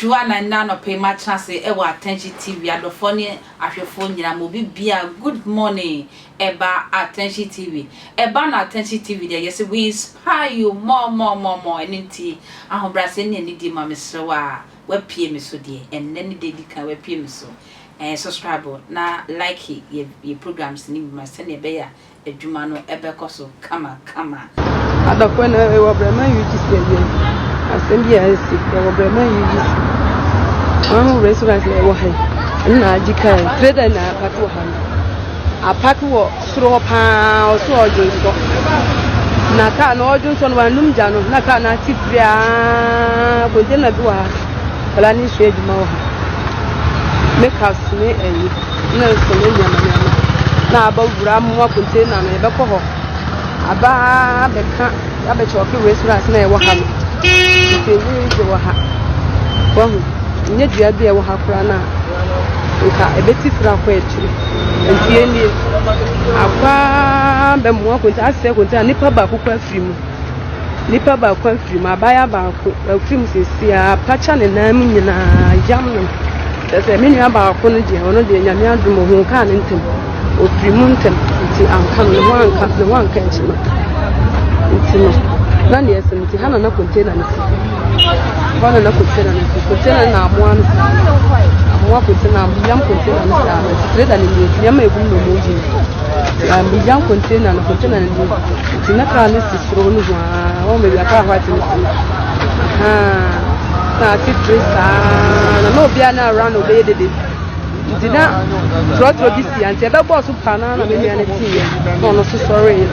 Dwoa na nnɛ anɔpa yi matena ase wɔ Attention TV adɔfoɔ ne ahwɛfoɔ nyinaa ma obi bia good morning ɛba Attention TV ɛba no Attention TV deɛ yɛse we inspire you more more more more ɛno nti ahobrɛaseɛ ne anidie ma mesrɛ wo a wapue me so deɛ ɛnnɛ ne da edi kan wapue me so ɛɛ subscribe na like yɛ yɛ programs no bi ma sɛnea ɛbɛyɛ a adwuma no bɛkɔ so kamakama. Adɔfoɔ na ɛwɔ Breman UGC awia yi. Asɛm bi a asi ɛwɔ Breman UGC. Wɔn ho restaurant na ɛwɔ ha yi. Ɛno na agye kaa yi. Trader na apake wɔ ha no. Apake wɔ soro hɔ paa ɔso ɔdwo nsɔ. Na kaa no ɔdwo nsɔ no wɔanum gya no na kaa no ate firi aa container bi wɔ ha. Akwadaa no resua adwuma wɔ ha. Makeups ne ayi ne nso ne nneɛma nneɛma na aba wura mmoa container no yɛbɛkɔ hɔ. Aba abɛka abɛkyɔke restaurant na ɛwɔ ha no. Nti ebi de wɔ ha. Wahu nyɛ dua bi a ɛwɔ ha koraa na nka ɛbɛti firi akɔ akyiri. Nti yɛn nie akɔ ara bɛmoa container asɛe container nipa baako koraa firi mu. Nipa baako afiri mu, abaayewa baako wafiri mu seesei ara, apakya ne nan mu nyinaa, yam no. Kyerɛ sɛ me nua baako no deɛ, ɔno deɛ Nyame adom ohuu kaa no ntɛm, ofiri mu ntɛm nti anka no, ne ho anka, ne ho anka akyi no. Nti no, na neɛ ɛsɛ no nti ha na na container no si. Hɔ na na container no si. Container no na amoa no saa no. Amoa container, yam container no saa no. Nti trailer no nie, nneɛma egu mu na ɔmo yi no. Yam container no, container no nie. Nti na kaa no si soro nohoa, wɔn baabi a kaa white no si no. Ahaa, na ate firi saa na na obiara na around na ɔbɛyɛ dede. Nti na trɔtrɔ bi si nti ɛbɛbɔɔ so paa na na me nua no teeɛ na ɔno nso sɔreeɛ.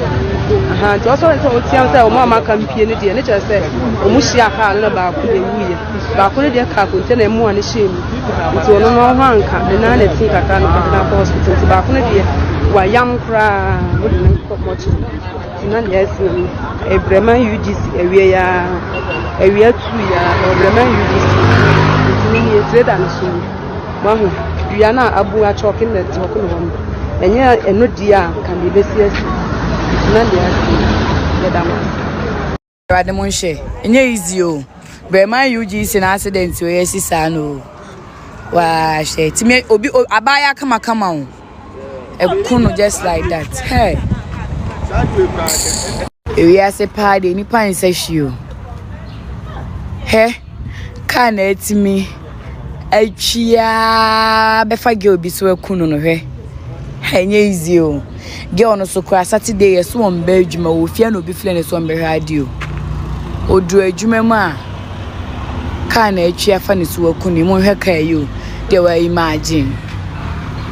Ahaa, nti ɔsɔre sɛ ɔteam sɛ wɔn a maka mpie no deɛ ne kyerɛ sɛ wɔn hyia kaa no na baako deɛ wuiɛ. Baako no deɛ kaa container mu a ne hyɛɛ mu. Nti ɔno no ɔho anka ne nan na ɛtee kakra na ɔde no akɔ hospital. Nti baako no deɛ wayam koraa wode no kɔ mortuary. Nti na deɛ asi no Breman UGC awia yi ara awia tuu yi ara ɛwɔ Breman UGC. Nti ne nie trader no so nie. Wahu dua no a abu akyɔke na ɛkyɔke no hɔ no. Ɛnyɛ ɛno deɛ a nka deɛ ɛbɛsi asi. Nti na deɛ asi no yɛda mo ase. Awurade mo nhwɛ ɛnyɛ easy o Breman UGC na accident wei asi saa no o waa hwɛ tumi obi abaayewa kamakama o ɛko no just like that hey ewiase paa deɛ nipa nsɛ hwee o hɛ kaa na atumi atwi aa bɛfa girl bi so aku no no hwɛ ɛnyɛ easy o Girl no so koraa Saturday yɛ so ɔmba adwuma wɔ fie na obi frɛ no sɛ ɔmbɛhwɛ ade o. Oduru adwuma mu a car na atwi afa ne so aku no. Monhwɛ car yi o. Deɛ wa imagine.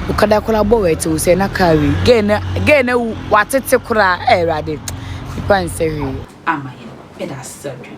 Okada koraa bɔ wɔ ɛte wo sɛ na car wei. Girl no girl no awu watete koraa. Ɛɛ Awurade. Nipa nsɛ hwee. Ama yɛn. Meda ase sɛ wotwɛn.